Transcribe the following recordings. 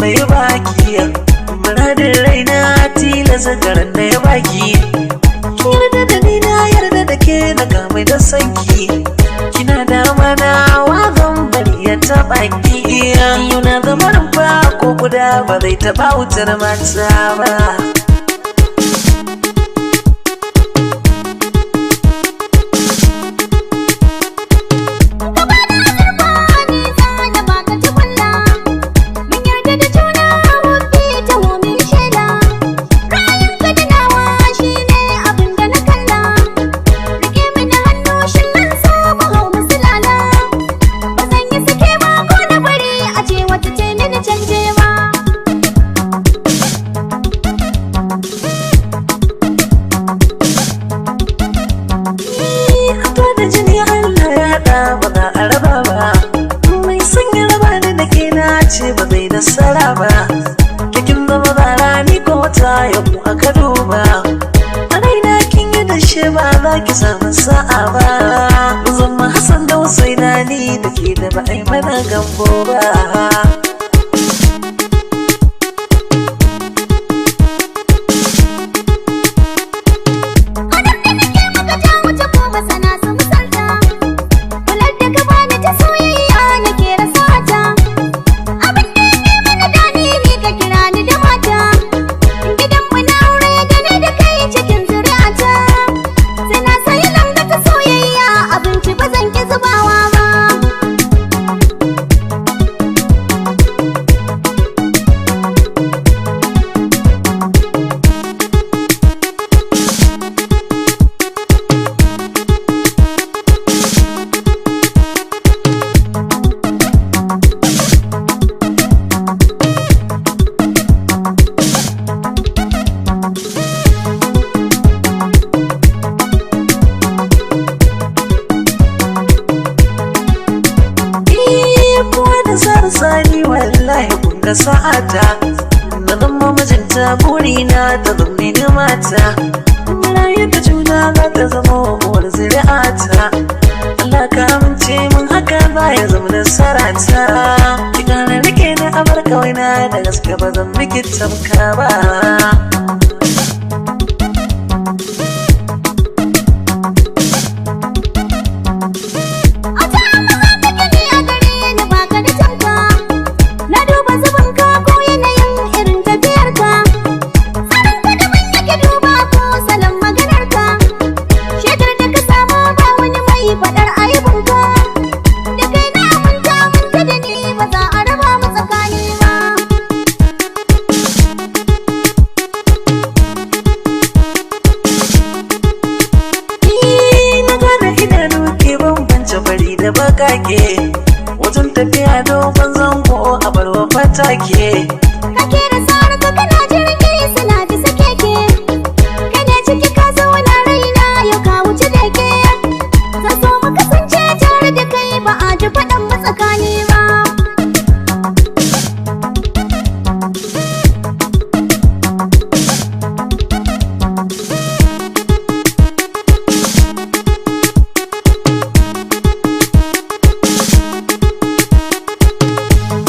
na yi baki. Muradin raina tilasa garan na ya baki. Ki yarda da ni, na yarda da ke, na kamai da sanki. Kina da mana wazan bari ya taɓa ki. Yau na zama rumfa ko guda ba zai taɓa wutar mata ba. Gaba da azurfa ni za na baka tukulla. Mun yarda da juna, hubbi taho min shaida. Ra'ayinka da nawa shine abin da na kalla. Rike mini hannu shillan so mu hau mu silala. Ba zan yi sake ba ko na bari a ce wata ce mini canje ba. Haɗuwa da jini Allah ya haɗa, ba za a raba ba. Mai son ya raba ni da ke, na ce ba zai nasara ba. Kikin zama bara ni ko wata yau aka duba. A raina kin yi da shi, ba za ki samu sa'a ba. Zama Hassan da Husaina, ni da ke da ba a yi mana gambo ba. Kadar da nake maka ta wuce ko masana su misalta. Kular da ka bani ta soyayya nake rasa ta. Abin da ya fi mana daɗi ne ka kira ni da mata. Gidan mu na aure da ni da kai cikin zuri'ata. Sai na sayi langa ta soyayya, abinci ba zan ki zubawa ba. Kowa da sar sani, wallahi kun ga sa'ata. Na zama mijinta, burina ta zaune da mata. Rayu da juna, za ta zama uwar zuri'ata. Allah ka amince mun, haka ba ya zama nasarata. Ki kara rike na abar kawai na da gaske, ba zan miki tamka ba. A ta maza kake ne a gare ni, baka da tamka. Na duba zubin ka ko yanayin irin tafiyar ka. Tsarin ka daban nake duba ko salon maganar ka. Shaidar da ka samu ba wani mai faɗar aibun ka. Da kai na aminta, aminta da ni, ba za a raba mu tsakani ba. Ni na gane idanu ke bambance fari da bakake. Wajen tafiya dogon zango a barwa fatake. Kake da tsara ka kana jirgi suna bisa keke. Kai ne ciki ka zauna raina, yau ka wuce da ke. Zan so mu kasance tare da kai, ba a ji faɗan mu tsakani ba.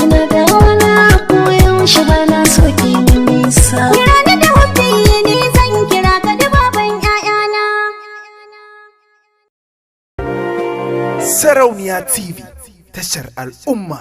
Ina da wani koyaushe ba na so ki min nisa. Kira ni da hubbi, ni zan kira ka da baban 'ya'yana. Sarauniya TV, tashar al'umma.